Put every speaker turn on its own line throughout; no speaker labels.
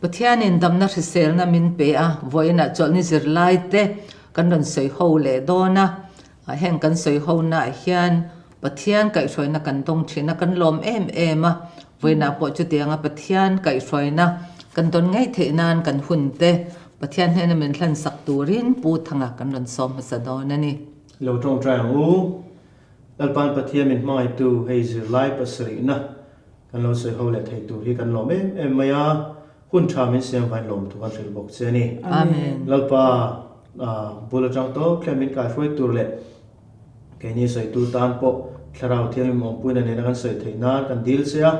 Pathianin damna hriselna min pe a, vawiinah chawlhni zirlaite kan rawn sawi ho leh dawn a. Heng kan sawi honaah hian Pathian kaihhruaina kan dawng thin a, kan lawm em em a. Vawiinah pawh chutianga Pathian kaihhruaina kan dawn ngei theih nan kan hun te Pathian hnena min hlansak turin Pu Thanga kan rawn sawm hmasa dawn a ni.
Lo tawngtai ang u. Lalpan Pathian min hmangaihtu hei zirlai pasarihna kan lo sawi ho leh thei tur hi kan lawm em em mai a, hun tha min siam vain lawm thu kan hrilh bawk che a ni.
Amen.
Lalpa bul atang tawp thlen min kaihruai tur leh keini sawitu tan pawh Thlarau Thianghlim awmpuina nena kan sawi theih nan kan dil che a,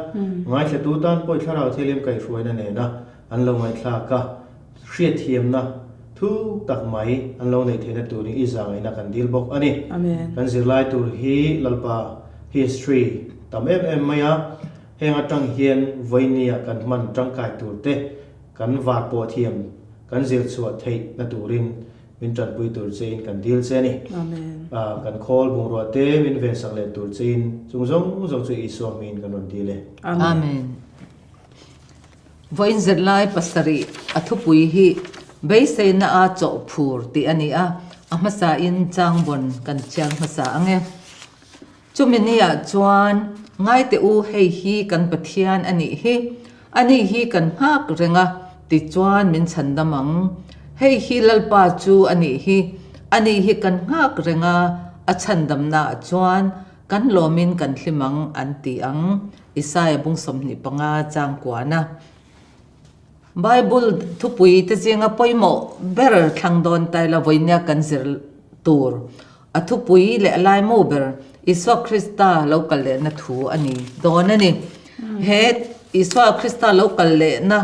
ngaithlatu tan pawh i Thlarau Thianghlim kaihruaina nena an lo ngaihthlak a, Hriatthiamna thu tak mai an lo neih theihna turin i zangaihna kan dil bawk a ni. Kan zirlai tur hi Lalpa history tam em em mai a, heng atang hian vawinia kan hman tangkai tur te kan var pawh thiam kan zir chhuah theihna turin min tanpui tur chein kan dil che a ni. Kan khawl bungrua te min vensak leh tur chein chung zawng zawng chu Isua hmingin kan rawn dil e.
Amen. Vawiin zirlai pasarih a thupui hi Beiseina a chawh phur tih a ni a, a hmasain changbawn kan chiang hmasa ang e. Chumi niah chuan Ngaite u hei hi kan Pathian a nih hi, ani hi kan nghak reng a, tichuan min chhandam ang. Hei hi Lalpa chu a nih hi, ani hi kan nghak reng a, a chhandamnaah chuan kan lawmin kan hlim ang an ti ang. Isaiah bung 25 chang kuana Bible thupui te zinga pawimawh ber thlang dawn ta ila vawinia kan zir tur a thupui leh a laimu ber Isua Krista lo kal lehna thu a ni dawn a ni. He Isua Krista lo kal lehna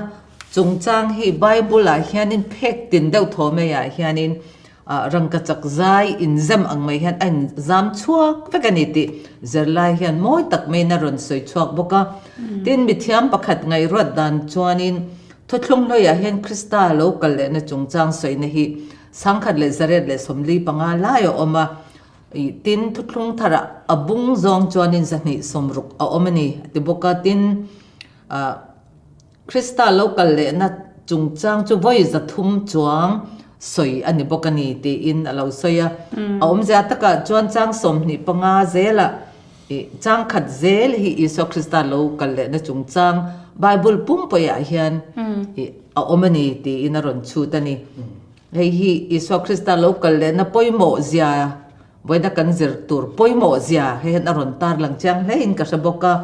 chungchang hi Bible ah hianin phek tin deuh thaw maiah hianin Rangkachak zai inzem ang mai hian a inzam chhuak vek a ni tih zirlai hian mawi tak maiin a rawn sawi chhuak bawk a. Tin, mithiam pakhat ngaihruat dan chuanin thuthlung hluaiah hian Krista lo kal lehna chungchang sawina hi 1845 lai a awm a. Tin, thuthlung tharah a bung zawng chuanin 260 a awm a ni a ti bawk a. Tin, Krista lo kal lehna chungchang chu vawi 300 chuang sawi a ni bawk a ni tiin a lo sawi a. A awmzia takah chuan chang 25 zelah ih chang khat zel hi Isua Krista lo kal lehna chungchang Bible pumpuiah hian ih a awm a ni tiin a rawn chhut a ni. Hei hi Isua Krista lo kal lehna pawimawh zia vawiina kan zir tur pawimawh zia hei hian a rawn tarlang chiang hlein ka hre bawk a.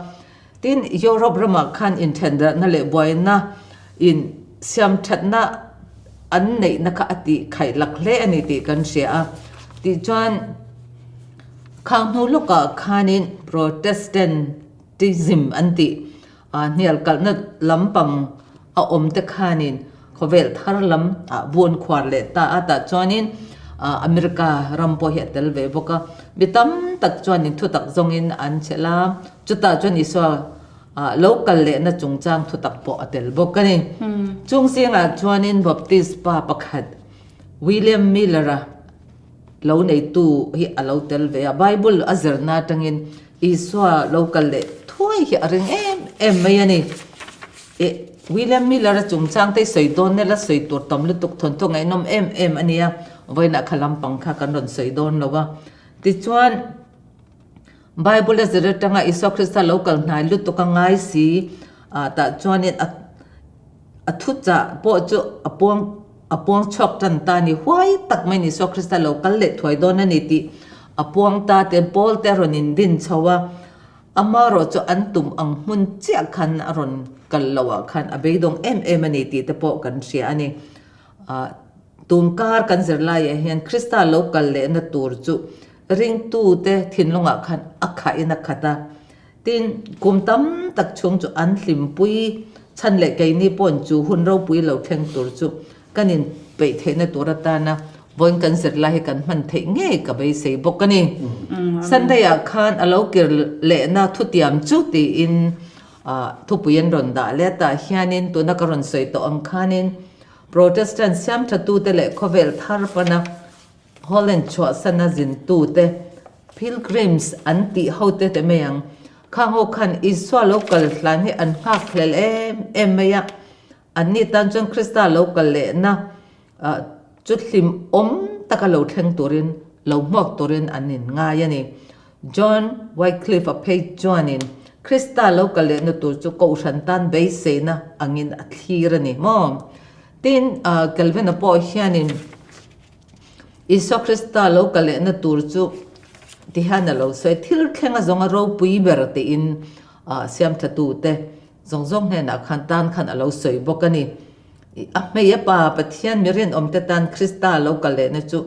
Tin, Europe ramah khan inthendarhna leh buaina in siamthatna an neihna kha a tih khaih lak hle a ni tih kan hria a. Tichuan, khang hnu lawkah khanin Protestantism an tih hnial kalhna lampang a awm te khanin khawvel thar lam ah buan khuar leh ta a, tah chuanin America ram pawh hi a tel ve bawk a, mi tam tak chuanin thutak zawngin an chhelh a, chutah chuan Isua lo kal lehna chungchang thutak pawh a tel bawk a ni. Chung zingah chuanin Baptist pa pakhat William Miller-a lo neitu hi a lo tel ve a, Bible a zirna atangin Isua lo kal leh thuai hi a ring em em mai a ni. Eh, William Miller-a chungchang te sawi dawn nela sawi tur tam lutuk thawnthu ngaihnawm em em a nia, vawiinah kha lampang kha kan rawn sawi dawn lo a. Tichuan, Bible-a zir atanga Isua Krista lo kal hnai lutuk a ngai si, ah tah chuanin a a thuchah pawh chu a puang a puang chhuak tan ta a ni. Huai tak maiin Isua Krista lo kal leh thuai dawn a ni tih a puang ta te, Paul te a rawn indin chho a. Amarawh chu an tum ang hmun chiah khan a rawn kal loh ah khan a beidawng em em a ni tih te pawh kan hria a ni. Ah tun kar kan zir laiah hian Krista lo kal lehna tur chu ringtu te thinlungah khan a khah in a khat a. Tin, kum tam tak chhung chu an hlimpui chhan leh keini pawhin chu hun ropui lo thleng tur chu Kan inpeih theihna tur atana vawiin kan zir lai hi kan hman theih ngei ka beisei bawk a ni. Sunday-ah khan a lo kir lehna thutiam chu tiin thupui an rawn dah leh a, tah hianin tuna ka rawn sawi tawh ang khanin Protestant siamthatute leh khawvel thar pana Holland chhuahsana zintute, Pilgrims an tih hote te mai ang, khang ho khan Isua lo kal hlan hi an nghakhlel em em mai a. Anni tan chuan Krista lo kal lehna chu hlimawm taka lo thleng turin, lo hmuak turin an inngai a ni. John Wycliffe-a phei chuanin Krista lo kal lehna tur chu Kohhran tan beiseina angin a thlir a ni maw? Tin, Calvin-a pawh hianin Isua Krista lo kal lehna tur chu ti hian a lo sawi, Thil thlenga zawnga ropui ber tiin siamthatute zawng zawng hnenah khan tan khan a lo sawi bawk a ni. A hmei a pa Pathian mi rinawmte tan Krista lo kal lehna chu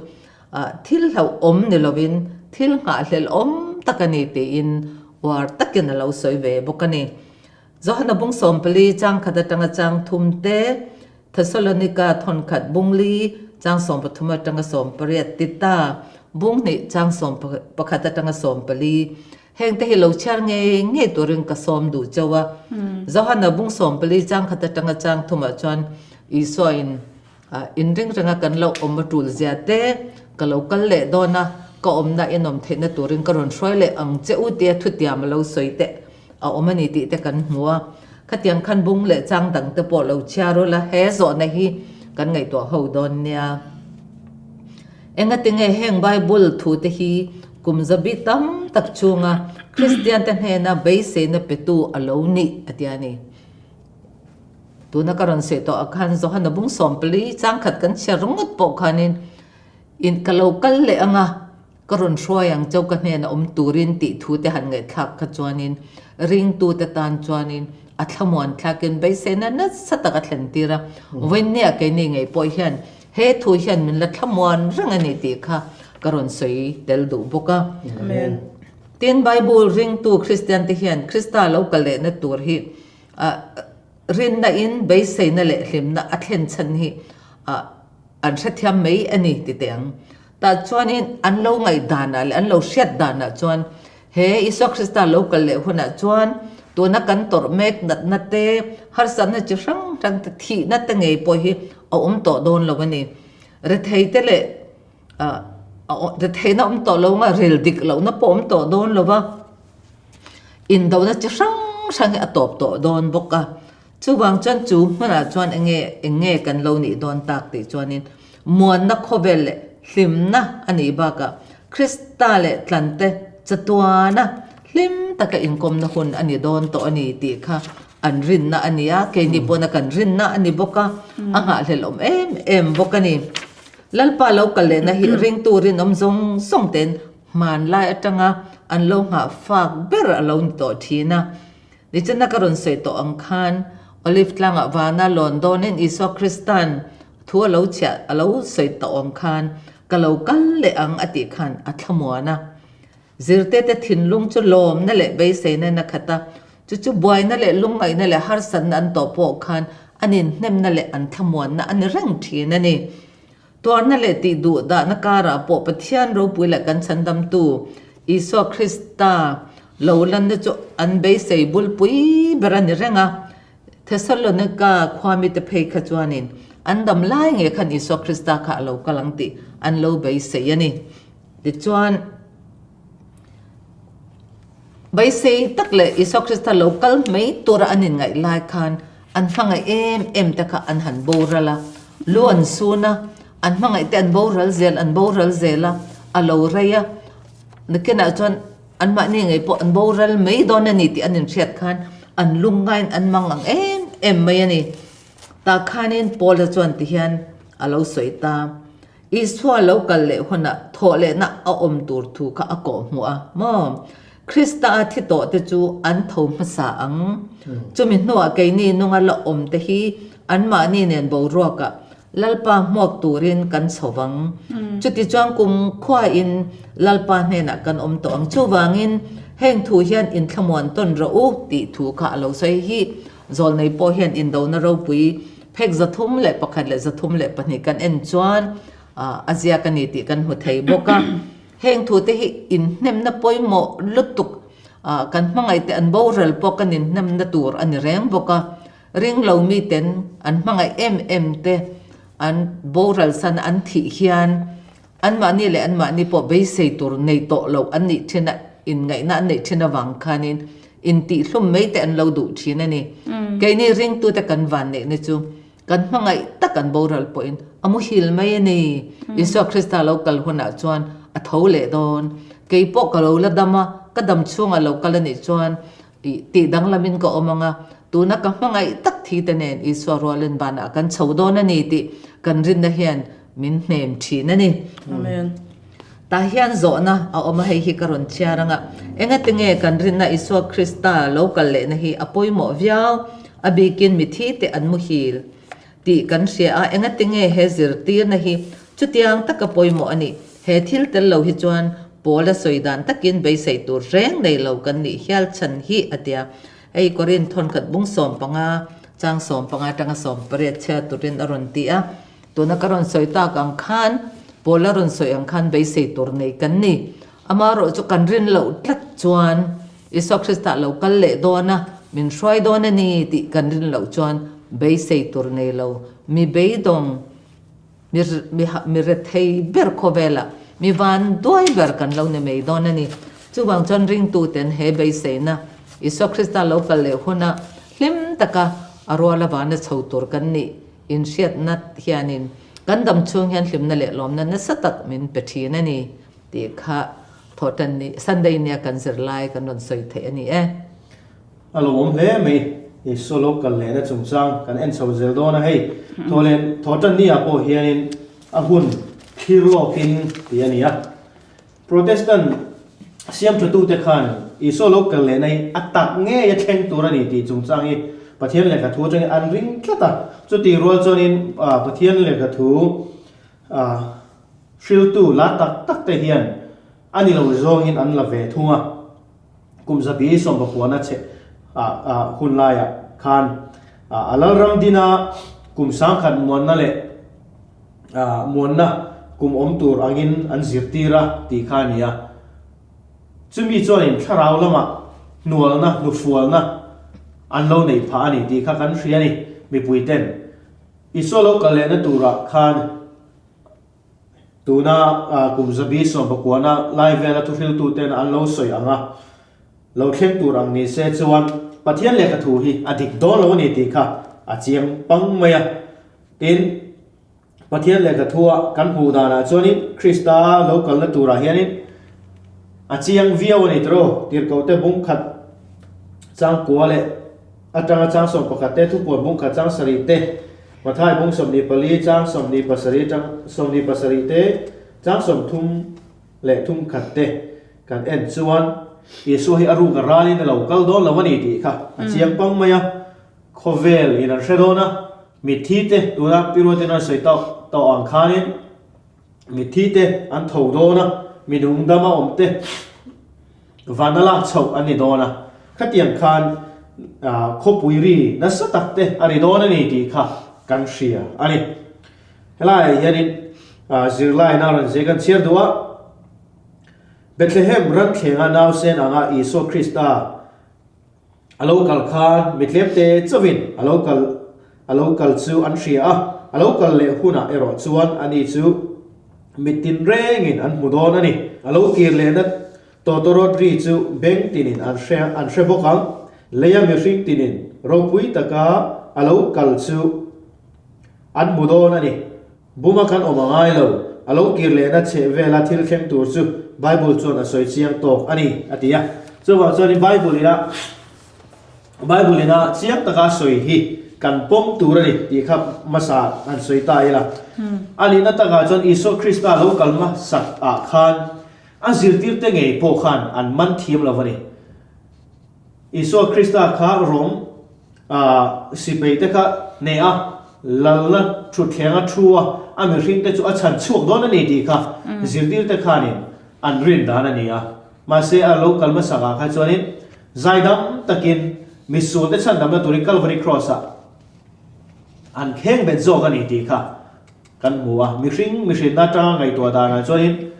thil hlauhawm ni lovin thil nghahhlelh awm tak a ni tiin uar takin a lo sawi ve bawk a ni. Johana bung 14 chang khat atanga chang thum te, Thessalonika thawnkhat bung li chang 13 atanga 18 Tita bung hnih chang 11 atanga 14 Heng te hi lo chhiar ngei ngei turin ka sawm duh chauh a. Johana bung 14 chang khat atanga chang thumah chuan Isua in inring renga kan lo awm a tul zia te, ka lo kal leh dawn a, ka awmna inawm theihna turin ka rawn hruai leh ang che u tia thutiam a lo sawi teh a awm a ni tih te kan hmu a. Khatiang khan bung leh chang dang te pawh lo chhiar ula he zawhna hi kan ngaihtuah ho dawn nia. Engatinge heng Bible thu te hi kum zabi tam tak chhunga Kristian te hnena beiseina petu a lo nih a ti a ni. Tuna ka rawn sawi tawh ah khan Johana bung 14 chang khat kan chhiar ringawt pawh khanin in ka lo kal leh anga Ka rawn hruai ang chauh ka hnena awm turin tih thu te han ngaihthlak kha chuanin ringtute tan chuanin a thlamuan thlakin beiseina nasa tak a thlen tir a. Vawiinnia keini ngei pawh hian he thu hian min la thlamuan reng a ni tih kha ka rawn sawi tel duh bawk a. Tin, Bible ringtu Kristian te hian Krista lo kal lehna tur hi rinna in beiseina leh hlimna a thlen chhan hi an hrethiam mai a ni ti teh ang. Tah chuanin an lo ngaih danah leh an lo hriat danah chuan he Isua Krista lo kal leh hunah chuan tuna kan tawrh mek natna te, harsatna chi hrang hrang te, thihna te ngei pawh hi a awm tawh dawn lo a ni. Rethei te leh retheihna awm tawh lo anga rel dik lohna pawh awm tawh dawn lo va, indona chi hrang hrang hi a tawp tawh dawn bawk a. Chuvang chuan chu hmunah chuan enge eng nge kan lo nih dawn tak tih chuanin muanna khawvel leh hlimna a nih bakah Krista leh tlante chatuana hlim taka inkawmna hun a ni dawn tawh a ni tih kha an rinna a ni a, keini pawna kan rinna a ni bawk a, a nghahhlelh awm em em bawk a ni. Lalpa lo kal lehna hi ringtu rinawm zawng zawng te'n hmanlai atanga an lo nghah fak ber a lo ni tawh thin a. Nichina ka rawn sawi tawh ang khan Olive tlangah vana lawn dawnin Isua Krista'n thu a lo chhiah a lo sawi tawh ang khan ka lo kal leh ang a tih khan a thlamuan a. Zirtete thinlung chu lawmna leh beiseina in a khat a, chu chu buaina leh lungngaihna leh harsatna an tawh pawh khan an inhnemna leh an thlamuanna a ni reng thin a ni. Tuarna leh tih duh dahna karah pawh Pathian ropui leh kan chhandamtu Isua Krista lo lanna chu an beisei bulpui ber a ni reng a. Thessalonika khuamite phei kha chuanin an dam lai nge khan Isua Krista kha a lo kal ang tih an lo beisei a ni. Tichuan, Beisei tak leh Isua Krista lo kal mai tura an inngaih lai khan an hmangaih em em te kha an han boral a, lu an sun a, an hmangaih te an boral zel an boral zel a, a lo rei a, nakinah chuan anmahni ngei pawh an boral mai dawn a ni tih an inhriat khan an lungngaiin an mang ang em em mai a ni. Tah khanin Paula chuan tihian a lo sawi ta. Isua lo kal leh hunah thawh lehna a awm tur thu kha a kawh hmuh a maw? Krista a thi tawh te chu an tho hmasa ang. Chumi hnuah keini nunga la awm te hi anmahni nen boruakah Lalpa hmuak turin kan chho vang. Chutichuan kum khuain Lalpa hnenah kan awm tawh ang. Chuvangin heng thu hian inthlamuan tawn rawh u tih thu kha a lo sawi hi. Zawlnei pawh hian indona ropui phek 301 leh 302 kan en chuan a ziak a ni tih kan hmu thei bawk a. Heng thute hi inhnemna pawimawh lutuk kan hmangaihte an boral pawh kan inhnemna tur a ni reng bawk a. Ringlo miten an hmangaih em em te an boral san an thih hian Anmahni leh anmahni pawh beisei tur nei tawh loh an nih thin a, inngaihna an neih thin avang khanin intihhlum mai te an lo duh thin a ni. Keini ringtute kan vanneihna chu. Kan hmangaih tak an boral pawhin a muhil mai a ni. Isua Krista lo kal hunah chuan a tho leh dawn. Kei pawh ka lo la dam a, ka dam chhungah lo kal a nih chuan ih tih danglamin ka awm ang a, tuna ka hmangaih tak thi te nen Isua rualin vanah kan chho dawn a ni tih kan rinna hian min hnem thin a ni.
Amen.
Tah hian zawhna a awm a, hei hi ka rawn chhiar ang a, engati nge kan rinna Isua Krista lo kal lehna hi a pawimawh viau, a bikin mithi te an muhil tih kan hria a, engati nge he zirtirna hi chutiang taka pawimawh a nih? He thil tel lo hi chuan Paula sawi dan takin beisei tur reng nei lo kan nih hial chhan hi a tia. Hei Korin thawnkhat bung 15 chang 15 atanga 18 chhiar turin a rawn ti a. Tuna ka rawn sawi tak ang khan, Paula rawn sawi ang khan beisei tur nei kan ni. Amaherawh chu kan rin loh tlat chuan Isua Krista lo kal leh dawn a, min hruai dawn a ni tih kan rin loh chuan beisei tur nei lo, mi beidawng, mi mi mi rethei ber khawvelah mi van duai ber kan lo ni mai dawn a ni. Chuvang chuan ringtuten he beiseina Isua Krista lo kal leh huna hlim taka a ruala vana chho tur kan nih inhriatna hianin kan dam chhung hian hlimna leh lawmna nasa tak min pe thin a ni tih kha Thawhtan ni, Sunday nia kan zirlai kan rawn sawi theih a ni e.
A lo awm hle mai, Isua lo kal lehna chungchang kan en chho zel dawn a hei. Thawhlen, Thawhtan ni ah pawh hianin a hun thlir lawkin tih a ni a. Protestant siamthatute khan Isua lo kal lehna hi a tak ngei a thleng tur a ni tih chungchang hi Pathian lehkha thu atangin an ring tlat a. Chutih rual chuanin Pathian lehkha thu Hriltu la tak tak te hian a ni lo zawngin an la ve thung a, kum zabi sawmpakuana chhe hun laiah khan a Lalram dina kum sangkhat muanna leh muanna kum awm tur angin an zirtir a tih kha a ni a. Chumi chuanin thlarau lamah hnualna, hnufualna an lo neih phah a ni tih kha kan hria a ni mipuiten. Isua lo kal lehna turah khan tuna kum zabi sawmpakuana lai vela thuhriltuten an lo sawi ang a, lo thleng tur ang ni se chuan Pathian lehkha thu hi a dik dawn lo a ni tih kha a chiang pang mai a. Tin, Pathian lehkha thua kan hmuh danah chuanin Krista lo kalna turah hianin a chiang viau a ni tiraw? Tirhkohte bung khat changkua leh Atanga chang 11 te, Thupuan bung khat chang sarih te, Mathai bung 24 chang 27 atang 27 te, chang 30 leh thum khat te kan en chuan Isua hi a ruk a ralin a lo kal dawn lo a ni tih kha a chiang pang mai a. Khawvel in an hre dawn a, mitthi te tuna Pi Ruatin an sawi tawh tawh ang khanin mitthi te an tho dawn a, mi nungdama awm te Vana lak chhoh an ni dawn a, khatiang khan khawpui ri nasa tak te a ri dawn a ni tih kha kan hria a ni. Helaiah hianin zirlaina rawn zir kan chhiar duh a, Bethlehem ram thlenga nausen anga Isua Krista A lo kal khan mi tlemte chauhin a lo kal a lo kal chu an hria a, a lo kal leh hunah erawh chuan ani chu mit tin rengin an hmu dawn a ni. A lo kir lehna tawtawrawt ri chu beng tinin an hre an hre bawk ang. Leia mihring tinin ropui taka a lo kal chu an hmu dawn a ni. Buma kan awm a ngai lo, a lo kir lehna chheh vela thil thleng tur chu Bible chuan a sawi chiang tawk a ni, a ti a. Chuvang chuanin Bible ina Bible ina chiang taka sawi hi kan pawm tur a ni tih kha hmasa han sawi ta ila. A nihna takah chuan Isua Krista lo kal hmasak ah khan a zirtirte ngei pawh khan an man thiam lo a ni. Isua Krista kha Rom sipai te kha hneh a, lalna thutthleng a thu a, a mihring te chu a chhan chhuak dawn a ni tih kha zirtir te khanin an rin dan a ni a. Mahse a lo kal hmasak ah kha chuanin zaidam takin misual te chhandamna turin Calvary Cross ah an kheng bet zawk a ni tih kha kan hmu a. Mihring mihrinna atanga ngaihtuah danah chuanin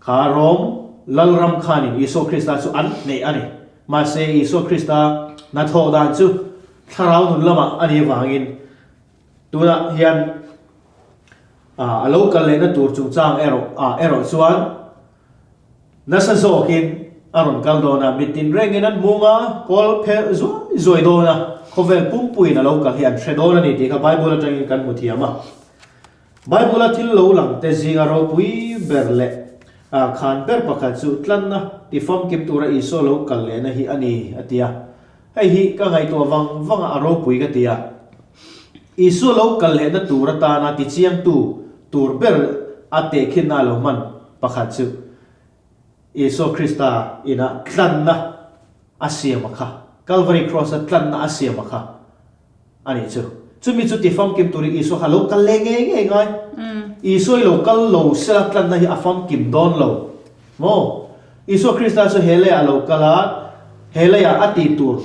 Kha Rom Lalram khanin Isua Krista chu an hneih a ni. Mahse, Isua Krista hnathawh dan chu thlarau nun lamah a nih avangin tunah hian a lo kal lehna tur chungchang erawh ah erawh chuan nasa zawkin a rawn kal dawn a, mit tinrengin an hmung a, kawl phelh zuai zuai dawn a. khawvel pumpuiin a lo kal hi an hre dawn a ni tih kha Bible atangin kan hmu thiam a. Bible-a thil lo lang te zinga ropui ber leh khan ber pakhat chu tlanna tifamkim tura Isua lo kal lehna hi a ni, a ti a. Hei hi ka ngaihtuah vang vanga a ropui ka ti a. Isua lo kal lehna tur atana tichiangtu tur ber a tehkhinna a lo hman pakhat chu Isua Krista ina tlanna a siam a kha, Calvary Cross-a tlanna a siam a kha a nih chu. Chumi chu ti famkim turin Isua kha lo kal leh ngei ngei ngai. Isua i lo kal lo sela tlanna hi a famkim dawn lo maw? Isua Krista chu he leiah a lo kal a, he leiah a tih tur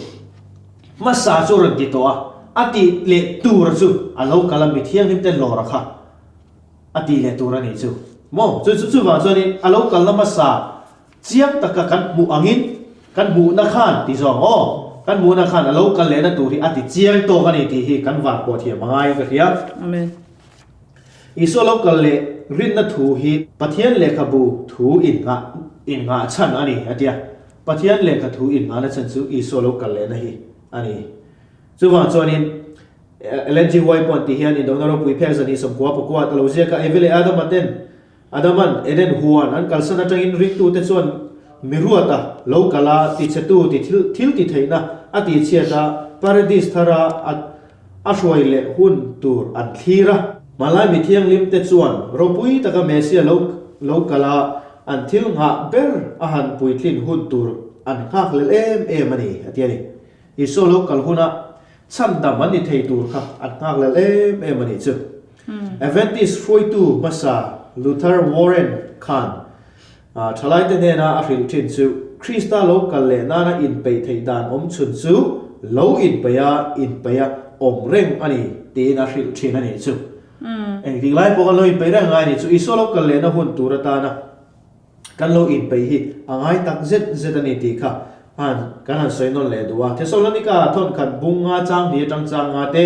hmasa chu a rawn ti tawh a, a tih leh tur chu a lo kal a, mi thianghlim te lawr a kha. A ti leh tur a nih chu maw? Chu chu chuvang chuanin a lo kalna hmasa chiang taka kan hmuh angin kan hmuhna khan ti zawng aw, kan hmuhna khan a lo kal lehna tur hi a ti chiang tawk a ni tih hi kan van pawh thiam a ngai ka hria.
Amen.
Isua lo kal leh rinna thu hi Pathian lehkhabu thu innghah innghah chhan a ni a tia. Pathian lehkha thu innghahna chhan chu Isua lo kal lehna hi a ni. Chuvang chuanin Ellen G. White pawh an tih hian indona ropui phek zan hi 90 pakua a lo ziak a, Evi leh Adama ten Adaman Eden huan an kalsan atangin ringtute chuan mi ruata lo kal a, tichhetu ti thil thil ti theihna a tihchhiat a, Paradis thara a a hruai leh hun tur an thlir a. Hmanlai mi thianghlim te chuan ropui taka Messiah lo lo kal a, an thil nghah ber a han puitlin hun tur an nghakhlel em em a ni, a ti a ni. Isua lo kal huna chhandam an ni thei tur kha an nghak lel em em a nih chu. Adventist hruaitu hmasa Luther Warren khan thalaite hnena a hrilh thin chu Krista lo kal leh nana inpeih theih dan awm chhun chu lo inpeih a, inpeih a awm reng a ni tiin a hrilh thin a nih chu. Engtik lai pawh kan lo inpeih reng ngai a nih chu. Isua lo kal lehna hun tur atana Kan lo inpeih hi a ngai tak zet zet a ni tih kha han kan han sawi nawn leh duh a. Thesalonika thawnkhat bung nga chang hnih atang chang nga te,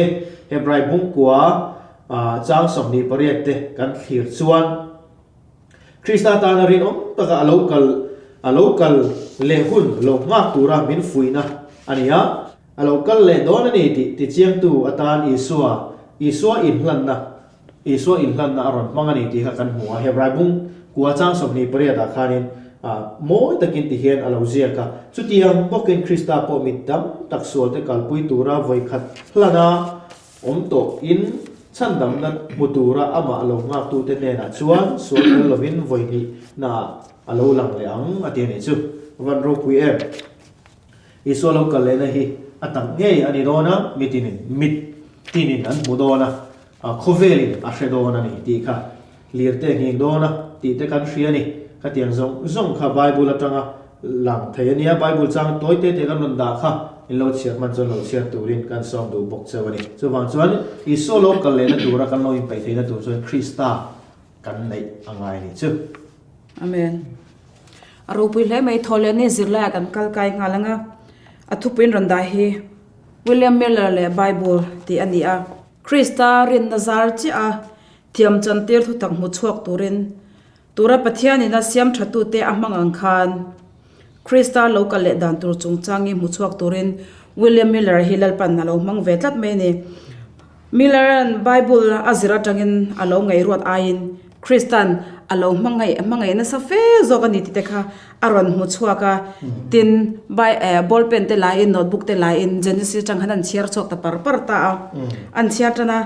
Hebrai bung kua chang 28 te kan thlir chuan Krista tana rinawm taka a lo kal a lo kal leh hun lo nghak tura min fuihna a ni a. A lo kal leh dawn a ni tih tichiangtu atan Isua Isua inhlanna Isua inhlanna a rawn hmang a ni tih kha kan hmu a, Hebrai bung kua chang 28 ah khanin mawi takin ti hian a lo ziak a. Chutiang bawkin Krista pawh mi tam tak sualte kalpui tura vawikhat hlana awm tawhin chhandamna hmu tura amah lo nghaktute hnenah chuan sual tel lovin vawihnihnaah a lo lang leh ang a ti a nih chu. Van ropui em? Isua lo kal lehna hi a tak ngei a ni dawn a, mitinin, mit tinin an hmu dawn a, khawvelin a hre dawn a ni tih kha lirte a nghing dawn a tih te kan hria a ni. Khatiang zawng zawng kha Bible atanga lang thei a nia, Bible chang tawi te te kan rawn dah kha in lo chhiar hman chuan lo chhiar turin kan sawm duh bawk cheu a ni. Chuvang chuan Isua lo kal lehna tura kan lo inpeih theihna tur chuan Krista kan neih a ngai a nih chu.
Amen. A ropui hle mai Thawhlehni zirlaiah kan kal kai nghal ang a, a thupuiin rawn dah hi William Miller leh Bible tih a ni a. Krista rinna zar chiah a thiam chantir thutak hmu chhuak turin tura Pathianin a siam thatute a hmang ang khan Krista lo kal leh dan tur chungchangin hmu chhuak turin William Miller hi Lalpan a lo hmang ve tlat mai a ni. Miller-a'n Bible a zir atangin a lo ngaihruat aiin Krista'n a lo hmangaih hmangaih nasa fe zawk a ni tih te kha a rawn hmu chhuak a. Tin, Bai eh ball pen te laiin notebook te laiin Genesis atang khan an chhiar chhuak ta par par ta a. An chhiar tan a,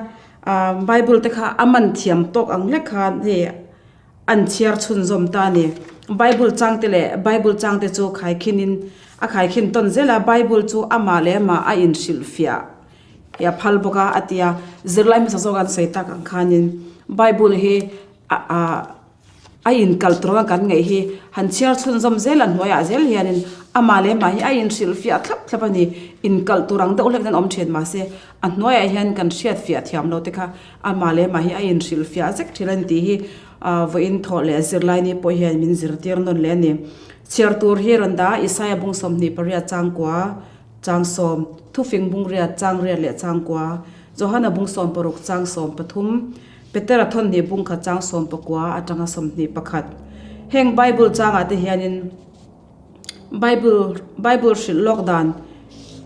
ah Bible te kha a man thiam tawk ang hlek khan hei An chhiar chhunzawm ta a ni. Bible changte leh Bible changte chu khaikhinin a khaikhin tawn zel a, Bible chu amah leh amah a inhrilhfiah hi a phal bawk a, a ti a. Zirlai hmasa zawk an sawi tak ang khanin Bible hi a a inkal tur anga kan ngaih hi han chhiar chhunzawm zel a hnuaiah zel hianin amah leh amah hi a inhrilhfiah thlap thlap a ni. Inkal tur ang deuh hlek hian awm thin mahse a hnuaiah hian kan hriatfiah thiam lo te kha Amah leh amah hi a inhrilhfiah zek thin a ni tih hi vawiin thawh leh zirlai ni pawh hian min zirtir nawn leh a ni. Chhiar tur hi rawn dah a, Isaia bung 28 changkua, chang sawm, Thufing bung riat, chang riat leh changkua, Johana bung 16 chang 13, Petera thawnhnih bung khat chang 19 atanga 21. Heng Bible changah te hianin Bible Bible hrilh lawk dan.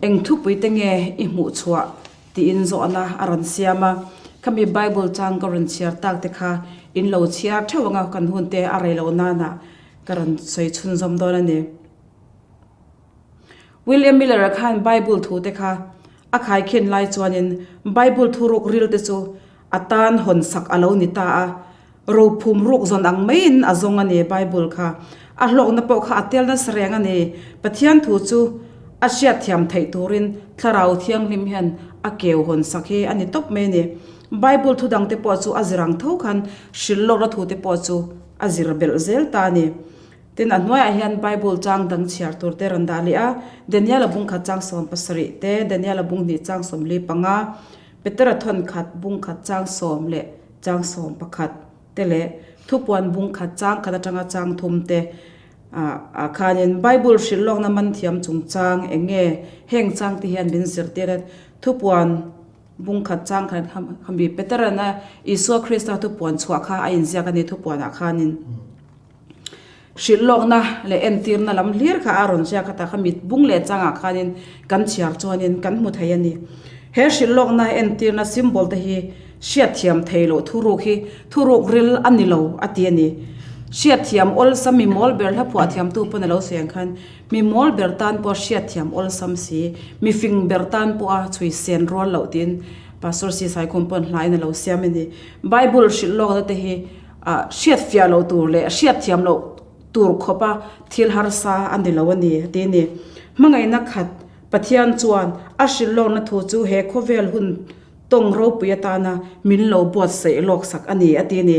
Eng thupui te nge i hmuh chhuah? tiin zawhna a rawn siam a. Khami Bible chang ka rawn chhiar tak te kha in lo chhiar theuh ang a, kan hun te a rei loh nana ka rawn sawi chhunzawm dawn a ni. William Miller-a khan Bible thu te kha a khaikhin lai chuanin Bible thuruk ril te chu a tan hawn sak a lo ni ta a, rophum ruk zawn ang maiin a zawng a ni Bible kha. A hlawkna pawh kha a tel nasa reng a ni. Pathian thu chu a hriatthiam theih turin Thlarau Thianghlim hian a keu hawn sak hi a ni tawp mai a ni. Bible thu dangte pawh chu a zir ang tho khan hrilh lawkna thute pawh chu a zir belh zel ta a ni. Tin, a hnuaiah hian Bible chang dang chhiar tur te rawn dah leh a, Daniela bung khat chang 70 te, Daniela bung hnih chang 45, Petera thawn khat bung khat chang sawm leh chang 11 te leh Thupuan bung khat chang khat atanga chang thum te ah khanin Bible hrilh lawkna man thiam chungchang eng nge heng chang te hian min zirtir a, Thupuan bung khat chang khat khami Peterana Isua Krista thupuan chhuah kha a inziak a ni thupuanah khanin. Hrilh lawkna leh entirna lam hlir kha a rawn ziak a ta kha mit bung leh changah khanin kan chhiar chuanin kan hmu thei a ni. He hrilh lawkna entirna symbol te hi hriatthiam thei loh thuruk hi thuruk ril a ni lo a ti a ni. Hriatthiam awlsam mi mawl ber hla phuah thiamtu pawn a lo sawi ang khan mi mawl ber tan pawh hriatthiam awlsam si, mi fing ber tan pawha chhui sen rual loh tiin Pastor Si Saikhum pawn hlain a lo siam a ni. Bible hrilh lawkna te hi Ah, hriat fiah loh tur leh hriat thiam loh tur khawpa thil harsa a ni lo a ni, a ti a ni. Hmangaihna khat Pathian chuan a hrilh lawkna thu chu he khawvel hun tawng ropui atana min lo buatsaih lawk sak a ni, a ti a ni.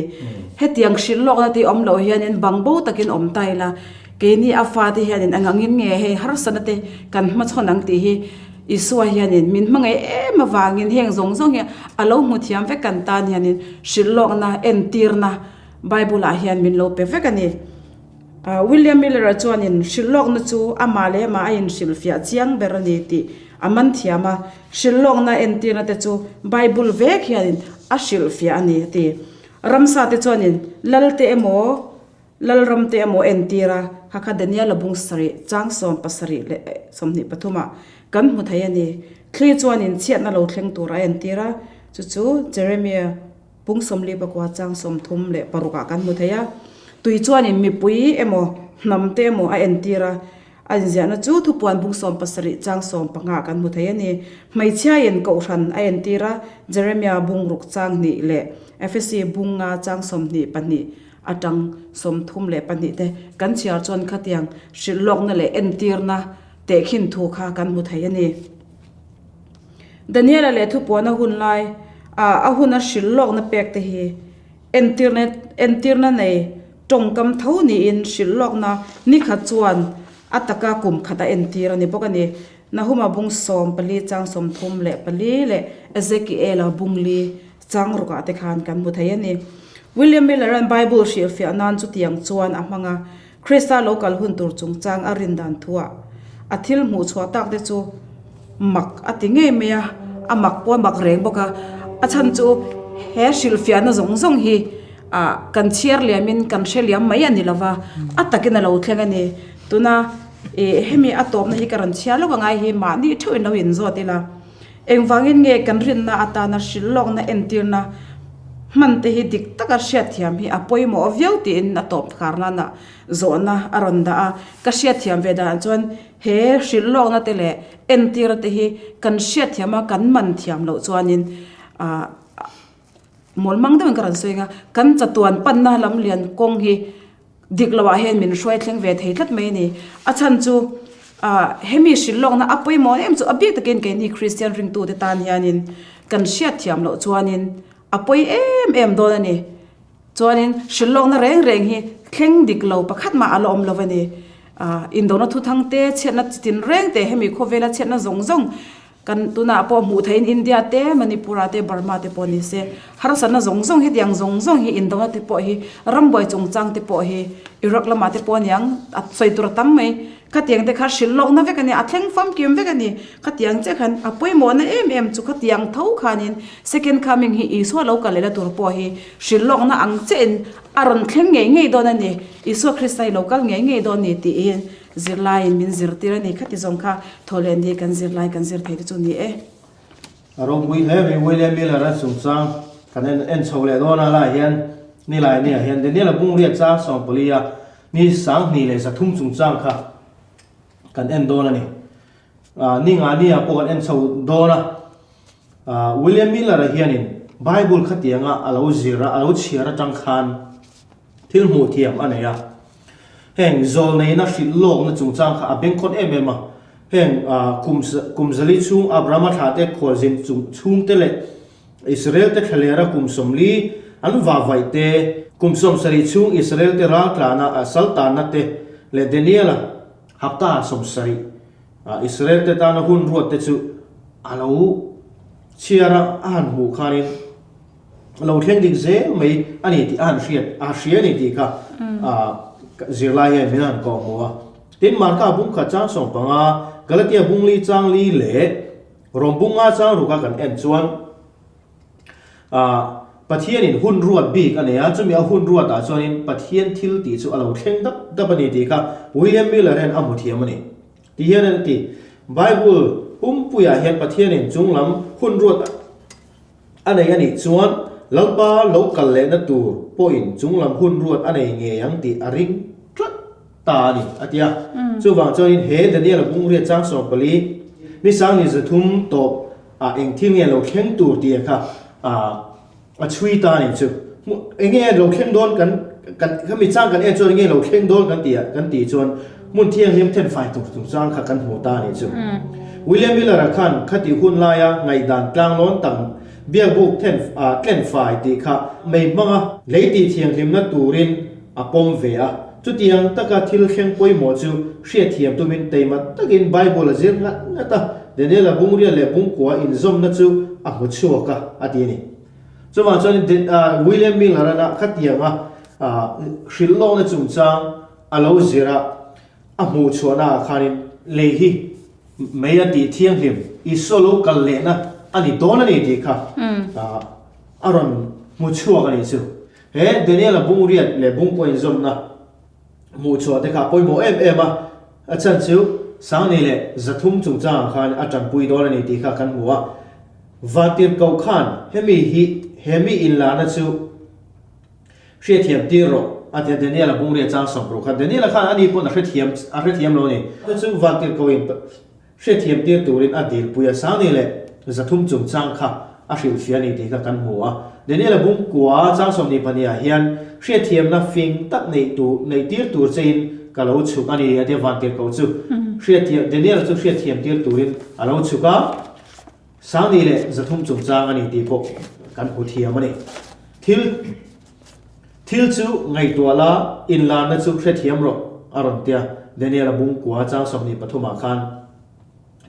Hetiang hrilh lawkna tih awm loh hianin bang bo takin awm ta ila, keini a fate hianin eng angin nge hei harsatna te kan hmachhawn ang tih hi Isua hianin min hmangaih em avangin heng zawng zawng hi a lo hmu thiam vek kan tan hianin hrilh lawkna, entirna Bible-ah hian min lo pe vek a ni. William Miller-a chuanin hrilh lawkna chu amah leh amah a inhrilhfiah chiang ber a ni tih a man thiam a, hrilh lawkna entirna te chu Bible vek hianin a hrilhfiah a ni a ti. Ramsa te chuanin Lalte emaw, Lalram te emaw entir a, kha kha Daniela bung sarih, chang 70 leh 23 ah kan hmu thei a ni. Thli chuanin chhiatna lo thleng tur a entir a, chu chu Jeremia bung 49 chang 36 ah kan hmu thei a. Tui chuanin mipui emaw hnam te emaw a entir a, a inziahna chu thupuan bung 70 chang 15 ah kan hmu thei a ni. Hmeichhiain kohhran a entir a, Jeremia bung ruk chang hnih leh Efesi bung nga chang 22 atang 32 te kan chhiar chuan khatiang hrilh lawkna leh entirna tehkhin thu kha kan hmu thei a ni. Daniela leh thupuana hun lai ah a huna hrilh lawkna pek te hi entirna entirna nei tawngkam tho niin hrilh lawkna nikhat chuan a taka kum khat a entir a ni bawk a ni. Nahuma bung 14 chang 34 leh Ezekiela bung li Chang rukah te khan kan hmu thei a ni. William Miller-a'n Bible hrilhfiah nan chutiang chuan a hmang a, Krista lo kal hun tur chungchang a rin dan thuah a thil hmuh chhuah tak te chu mak a ti ngei mai a, a mak pawh a mak reng bawk a. A chhan chu he hrilhfiahna zawng zawng hi ah kan chhiar liamin kan hre liam mai a ni lova, a takin a lo thleng a ni. Tuna ih hemi a tawpna hi ka rawn chhiar lawk angai hi mahni theuhin lo inzawt ila. Engvangin nge kan rinna atana hrilh lawkna entirna hman te hi dik taka hriatthiam hi a pawimawh viau tiin a tawp khar nana zawhna a rawn dah a. Ka hriatthiam ve danah chuan he hrilh lawkna te leh entirna te hi kan hriatthiam a, kan man thiam loh chuanin ah mawlmang deuhin ka rawn sawi ang a, kan chatuan panna lam lian kawng hi Dik loh ah hian min hruai thleng ve thei tlat mai a ni. A chhan chu ah hemi hrilh lawkna a pawimawh em chu a bik takin keini Kristian ringtute tan hianin kan hriat thiam loh chuanin a pawi em em dawn a ni. Chuanin hrilh lawkna reng reng hi thleng dik lo pakhat mah a la awm lo a ni. Ah indona thuthang te chhiatna chi tin reng te hemi khawvela chhiatna zawng zawng Kan tunah pawh hmuh theihin India te, Manipur-ah te, Burma te pawh ni se, harsatna zawng zawng hi tiang zawng zawng hi indona te pawh hi, rambuai chungchang te pawh hi, Iraq lamah te pawh aniang a sawi tur a tam mai. Khatiang te kha hrilh lohna vek a ni, a thleng famkim vek a ni. Khatiang chiah khan a pawimawhna em em chu khatiang tho khanin second coming hi Isua lo kal lehna tur pawh hi hrilh lawkna ang chiahin a rawn thleng ngei ngei dawn a ni. Isua Krista hi lo kal ngei ngei dawn a ni tiin zirlaiin min zirtir a ni. Khati zawng kha thawhleh ni kan zirlai kan zir thei te chu ni e.
A ropui hle mai William Miller a chungchang kan en en chho leh dawn a lai hian nilai nia hian Daniel a bungriat chang 14 a ni 23 chungchang kha kan en dawn a ni. Ni nga nia pawh kan en chho dawn a. William Miller a hianin Bible khatianga a lo zir a, a lo chhiar atang khan thil hmuh thiam a nei a. Heng zawlneihna hrilh lawkna chungchang kha a bengkhawn em em a. Heng kum kum zali chhung Abrahama thlahte khualzin chung chhungte leh Israelte thlalera kum 40 an vahvaih te, kum 70 chhung Israelte raltlana saltanna te leh Daniela hapta 70 Israelte tana hun ruat te chu a lo chhiar a, a han hmuh khanin a lo thleng dik zel mai a ni tih a han hriat, a hria a ni tih kha zirlai hian min han kawh hmu a. Tin, Marka bung khat chang 15, Galatia bung li chang li leh Rom bung nga chang ruka kan en chuan Pathianin hun ruat bik a nei a, chumi a hun ruatah chuanin Pathian thil tih chu a lo thleng dap dap a ni tih kha William Miller hian a hmu thiam a ni. Ti hian a ti, Bible pumpuiah hian Pathianin chunglam hun ruat a nei a nih chuan Lalpa lo kal lehna tur pawhin chunglam hun ruat a nei ngei ang tih a ring tlat ta a ni, a ti a. Chuvang chuanin he Daniel-a bungriat chang 14, ni 300 tawp ah eng thil nge lo thleng tur tih kha a chhui ta a nih chu. Eng nge lo thleng dawn kan kan khami chang kan en chuan eng nge lo thleng dawn kan tih kan tih chuan hmun thianghlim thenfai tur chungchang kha kan hmu ta a nih chu. William Miller-a khan khati hun laia ngaihdan tlanglawn tak biakbuk then tlenfai tih kha mei hmanga lei tih thianghlimna turin a pawm ve a. Chutiang taka thil thleng pawimawh chu hriatthiam tumin teima takin Bible a zir ngat ngat a, Daniel-a bungriat leh bungkua inzawmna chu a hmu chhuak a, a ti a ni. Chuvang chuan William Miller-a khatianga hrilh lawkna chungchang a lo zir a, a hmuh chhuahnaah khanin lei hi mei a tih thianghlim, Isua lo kal lehna a ni dawn a ni tih kha a rawn hmu chhuak a nih chu. He Daniel-a bungriat leh bungkaw inzawmna hmuh chhuah te kha a pawimawh em em a, a chhan chu 300 chungchangah khan a tanpui dawn a ni tih kha kan hmu a. Vantirhkoh khan hemi hi he mi inlahna chu hriatthiam tir rawh a ti a, Daniel-a bungriat chang 60 kha Daniel-a khan ani pawn a hrethiam a hrethiam lo a ni. Chu chu Vantirhkohin Hriatthiam tir turin a dilpui a, 300 chungchang kha a hrilhfiah a ni tih kha kan hmu a. Daniel-a bungkua chang 22 ah hian hriatthiamna fing tak neih tur neih tir tur chein ka lo chhuk a ni a tia vantirhkoh chu hriatthiam Daniel-a chu hriatthiam tir turin a lo chhuk a, 300 chungchang a ni tih pawh kan hmu thiam a ni. Thil Thil chu ngaihtuah la, inlarna chu hrethiam rawh, a rawn ti a, Daniel-a bungkua chang 23 ah khan.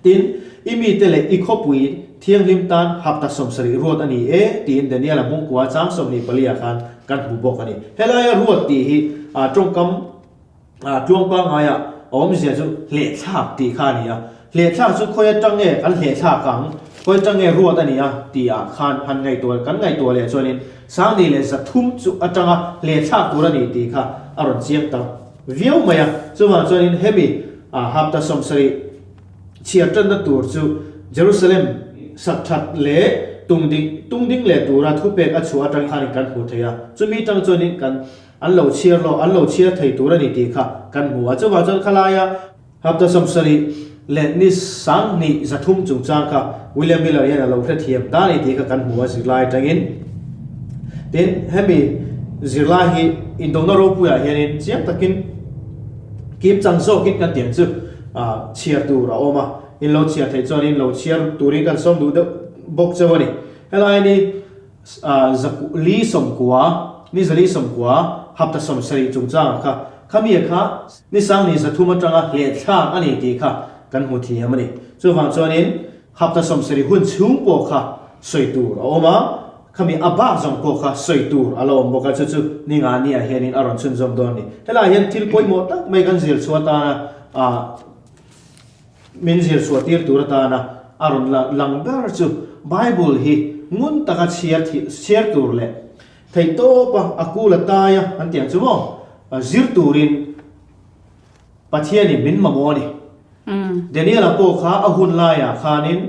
Tin, i mite leh i khawpui thianghlim tan hapta 70 ruat a ni e, tiin Daniel-a bungkua chang 24 ah khan kan hmu bawk a ni. Helaia ruat tih hi tawngkam Tluang pangngaia a awmzia chu hlehthlak tih kha a ni a, hlehthlak chu khawi atang nge kan hlehthlak ang, khawi atang nge ruat a ni a tih ah khan han ngaihtuah kan ngaihtuah leh chuanin 300 chu atanga hlehthlak tur a ni tih kha a rawn chiang ta viau mai a, chuvang chuanin hemi hapta 70 chhiar tanna tur chu Jerusalem sak that leh tungding tungding leh tura thupek a chhuah atang khanin kan hmu thei a, chumi tang chuanin kan An lo chhiar lo, an lo chhiar thei tur a ni tih kha kan hmu a. Chuvang chuan khalaia hapta 70 leh ni 300 chungchang kha William Miller hian a lo hrethiam ta a ni tih kha kan hmu a zirlai atangin. Tin, hemi zirlai hi indona ropuiah hianin chiang takin kim chang zawkin kan tiang chu chhiar tur a awm a. In lo chhiar theih chuanin lo chhiar turin kan sawm duh deuh bawk cheu a ni. Helai ni. Li 90, ni 490, hapta 70 chungchangah kha khamia kha ni 300 atanga hlehthlak a ni tih kha kan hmu thiam a ni. Chuvang chuanin hapta 70 hun chhung pawh kha sawi tur a awm a, khami a bak zawng pawh kha sawi tur a la awm bawk a, chu chu ni nga niah hianin a rawn chhunzawm dawn a ni. Helaiah hian thil pawimawh tak mai kan zir chhuah atana. Min zir chhuah tir tur atana a rawn lang ber chu Bible hi ngun taka chhiar chhiar tur leh theihtawpa a kul a taia an tih ang chu maw zir turin Pathianin min mamawh a ni. Daniel-a pawh kha a hun laiah khanin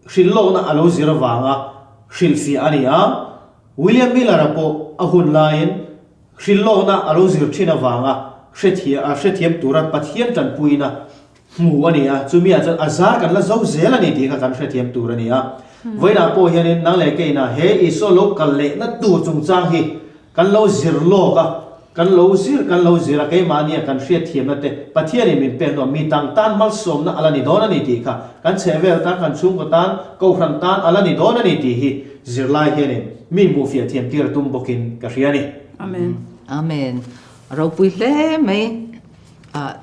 hrilhlawkna a lo zir avanga hrilhfiah a ni a, William Miller-a pawh a hun laiin Hrilhlawkna a lo zir thin avanga hrethiam tura Pathian tanpuina hmu a ni a, chumi ah chuan a zar kan la zo zel a ni tih kha kan hrethiam tur a ni a. Vawiinah pawh hianin nang leh keinah he Isua lo kal lehna tur chungchang hi kan lo zir lawk a, kan lo zir kan lo zir a, keimahnia kan hriatthiamna te Pathianin min pek hnuah mi tang tan malsawmna a la ni dawn a ni tih kha kan chhehvel tan, kan chhungkaw tan, kohhran tan a la ni dawn a ni tih hi zirlai hianin mi hmuhfiah thiam tir a tum bawkin ka hria a ni.
Amen.
Amen. A ropui hle mai. Ah,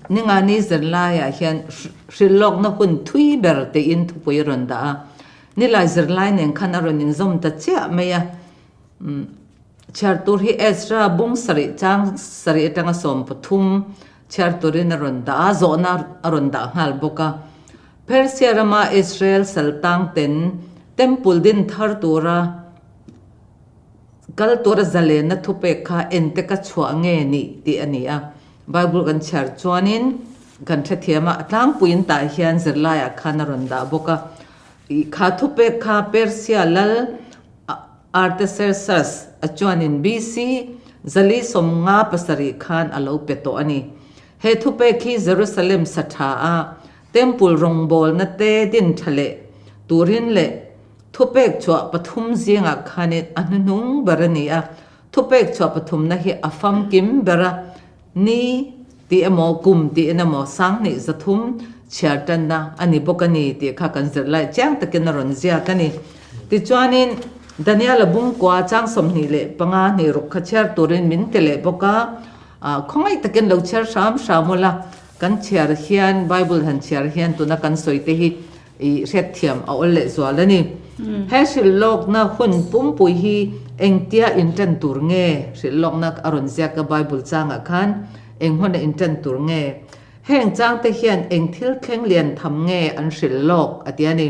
Ningani zirlaiah hian hrilhlawkna hun thui ber tiin thupui a rawn dah a. Nilai zirlai nen khan a rawn inzawm ta chiah mai a. Chhiar tur hi Ezra bung sarih chang sarih atanga 13 chhiar turin a rawn dah a, zawhna a rawn dah nghal bawk a. Persia rama Israel saltang ten Temple din thar tura Kal tura zalenna thupek kha ente ka chhuah nge nih tih a ni a. Bible kan chhiar chuanin kan hrethiam a, a tlangpuiin tah hian zirlaiah khan a rawn dah bawk a. Ih kha thupek kha Persia lal Artaxerxes a chuanin BC 457 khan a lo pe tawh a ni. He thupek hi Jerusalem sa tha a Temple rawngbawlna te din tha leh turin leh Thupek chhuah pathum zingah khanin a hnuhnung ber a ni a, thupek chhuah pathumna hi a famkim ber a, ni tih emaw kum tiin emaw 2003 chhiar tanna a ni bawk a ni tih kha kan zir lai chiang takin a rawn ziak a ni. Tichuanin Daniel-a bungkua chang 25 hnih ruk kha chhiar turin min ti leh bawk a, khawngaih takin lo chhiar hram hram ula, kan chhiar hian Bible han chhiar hian tuna kan sawi te hi I hriatthiam a awl leh zual a ni. He hrilhlawkna hun pumpui hi engtia inṭan tur nge? Hrilhlawkna a rawn ziak a Bible changah khan eng hmuna inṭan tur nge? Heng changte hian eng thil thleng lian tham nge an hrilhlawk a ti a ni.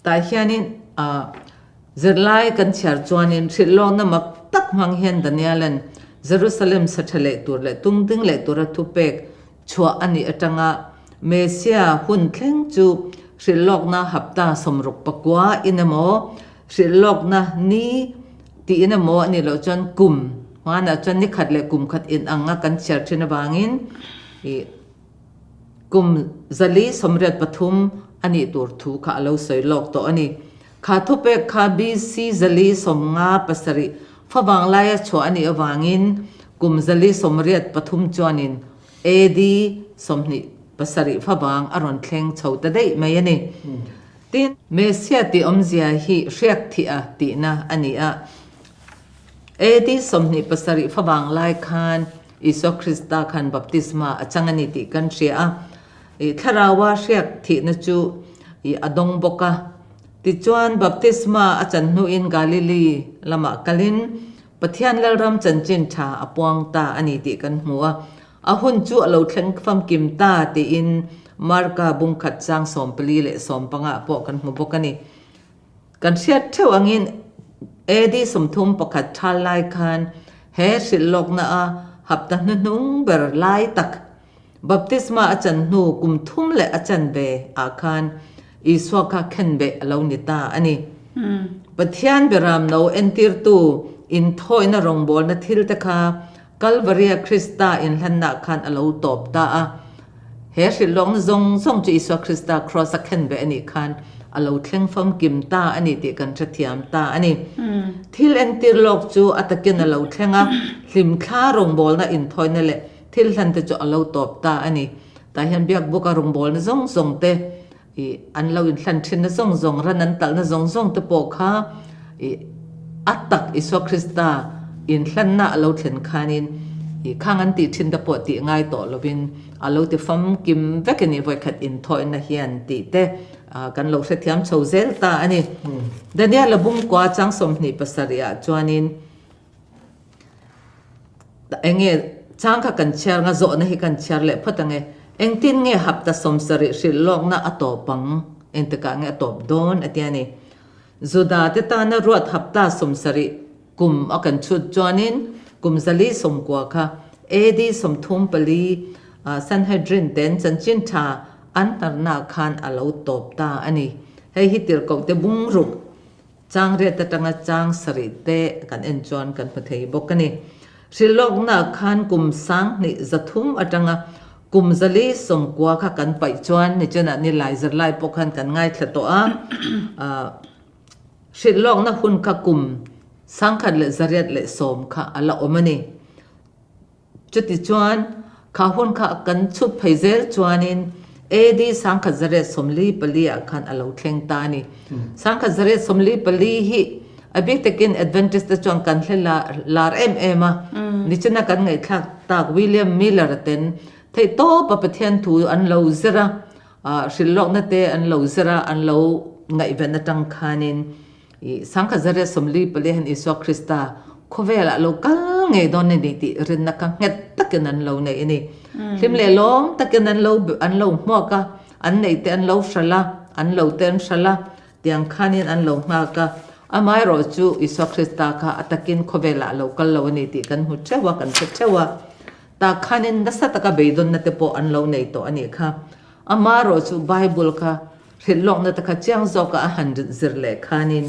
Tah hianin zirlai kan chhiar chuanin hrilhlawkna mak tak hmang hian Daniela'n Jerusalem sa ṭha leh tur leh tungding leh tura thupek Chhuah a nih atanga Messia hun thleng chu hrilhlawkna hapta 69 in emaw, hrilhlawkna ni tiin emaw a nih loh chuan kum hmanah chuan ni khat leh kum khat in anga kan chhiar thin avangin ih kum 483 a nih tur thu kha a lo sawi lawk tawh a ni. Kha thupek kha BC 457 favang laia chhuah a nih avangin kum 483 chuanin AD 27 favang a rawn thleng chho ta daih mai a ni. Tin, Messia tih awmzia hi hriak thih a tihna a ni a. AD 27 favang lai khan Isua Krista khan baptisma a chang a ni tih kan hria a. I thlaraua hriak thihna chu i a dawng bawk a. Tichuan, baptisma a chan hnuin Galili lamah kalin Pathian Lalram chanchin tha a puang ta a ni tih kan hmu a, a hun chu a lo thleng famkim ta tiin Marka bungkhat chang 14 leh 15 ah pawh kan hmu bawk a ni. Kan hriat theuh angin AD 31 thal lai khan he hrilhlawkna a hapta hnuhnung ber lai tak Baptisma a chan hnu kum thum leh a chan ve ah khan Isua kha khenbeh a lo ni ta a ni. Pathian beram no entirtu inthawina rawngbawlna thil te kha Kalvaria Krista inhlanna khan a lo tawp ta a. He hrilhlawkna zawng zawng chu Isua Krista Kraws a khenbeh a nih khan a lo thleng famkim ta a ni tih kan hrethiam ta a ni. Thil entir lawk chu a takin a lo thleng a, hlimthla rawngbawlna inthawina leh Thil hlan te chu a lo tawp ta a ni. Tah hian biakbuka rawngbawlna zawng zawng te, ih an lo inhlan thinna zawng zawng, ran an talhna zawng zawng te pawh kha ih a tak Isua Krista inhlanna a lo thlen khanin ih khang an tih thin te pawh tih ngai tawh lovin a lo ti famkim vek a ni vawikhat inthawihna hian tih te kan lo hrethiam chho zel ta a ni. Daniel-a bungkua chang 27 ah chuanin Enge? Chang kha kan chhiar nga zawhna hi kan chhiar leh phawt ang e. Engtin nge hapta 70 hrilh lawkna a tawp ang? Engtikah nge a tawp dawn? a ti a ni. Juda te tana ruat hapta 70 kum a kan chhut chuanin kum 490 kha AD 34 Sanhedrin ten chanchin tha an hnarna khan a lo tawp ta a ni. Hei hi tirhkoh te bungruk Chang riat atanga chang sarih te kan en chuan kan hmu thei bawk a ni. Hrilhlawkna khan kum 2300 atanga kum 490 kha kan paih chuan nichinah nilai zirlai pawh khan kan ngaithla tawh a. Hrilhlawkna hun kha kum 1810 kha a la awm a ni. Chutichuan, kha hun kha kan chhut phei zel chuanin AD 1844 ah khan a lo thleng ta a ni. 1844 hi a bik takin Adventist te chuan kan hle lar em em a. Nichina kan ngaihthlak tak William Miller ten theihtawpa Pathian thu an lo zir a, hrilhlawkna te an lo zir a, an lo ngaihven atang khanin I 1844 hian Isua Krista khawvelah lo kal ngei dawn a ni tih rinna kha nghet takin an lo nei a ni. Hlim leh lawm takin an lo an lo hmuak a, an neih te an lo hralh a, an lo te an hralh a, tiang khanin an lo nghak a. Amaherawh chu Isua Krista kha a takin khawvelah a lo kal lo a ni tih kan hmu theuh a, kan hre theuh a. Tah khanin nasa taka beidawnna te pawh an lo nei tawh a nih kha. Amaherawh chu Bible kha Hrilh lawkna te kha chiang zawka a han zir leh khanin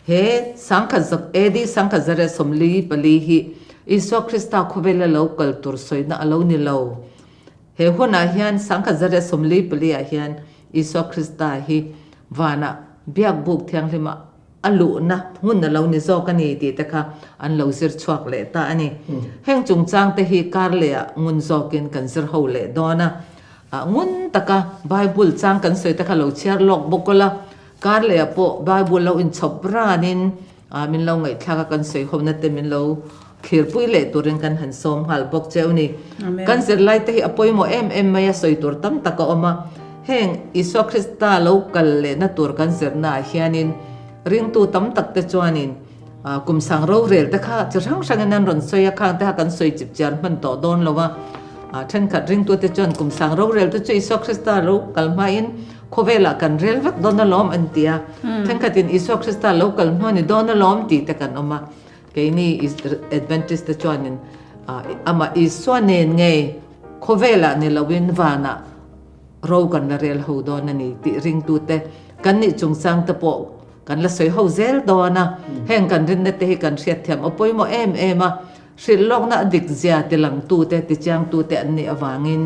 he AD 1844 hi Isua Krista khawvela lo kal tur sawina a lo ni lo. He hunah hian 1844 ah hian Isua Krista hi vanah biakbuk thianghlima a luhna hmun a lo ni zawk a ni tih te kha an lo zir chhuak leh ta a ni. Heng chungchang te hi kar lehah ngun zawkin kan zir ho leh dawn a. Ngun taka Bible chang kan sawi te kha lo chhiar lawk bawk ula, kar lehah pawh Bible lo inchhawp ranin min lo ngaihthlak a kan sawi hona te min lo thlirpui leh turin kan han sawm nghal bawk cheu ni. Kan zirlai te hi a pawimawh em em mai a, sawi tur tam tak a awm a. Heng Isua Krista lo kal lehna tur kan zirnaah hianin ringtu tam tak te chuanin kum sang rorel te kha chi hrang hrangin an rawn sawi a, khang te kha kan sawi chip chiar hman tawh dawn lo a. Thenkhat ringtu te chuan kum sang rorel te chu Isua Krista lo kal hmain khawvelah kan rel vek dawn alawm an ti a. Thenkhatin Isua Krista lo kal hnu a ni dawn alawm tih te kan awm a. Keini Adventist te chuanin amah Isua nen ngei khawvelah ni loin vanah ro kan la rel ho dawn a ni tih ringtute kan nih chungchang te pawh kan la sawi ho zel dawn a. Heng kan rinna te hi kan hriatthiam a pawimawh em em a, hrilh lawkna a dik zia tilangtute, tichiangtute an nih avangin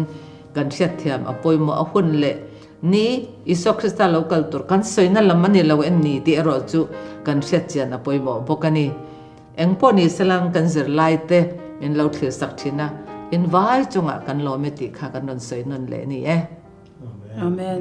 kan hriatthiam a pawimawh a hun leh Ni, Isua Krista lo kal tur kan sawina lam a ni lo en ni tih erawh chu kan hriatchian a pawimawh bawk a ni. Eng pawh ni selang kan zirlaite min lo thlir sak thin a, in vai chungah kan lawm e tih kha kan rawn sawi nawn leh a ni e.
Amen.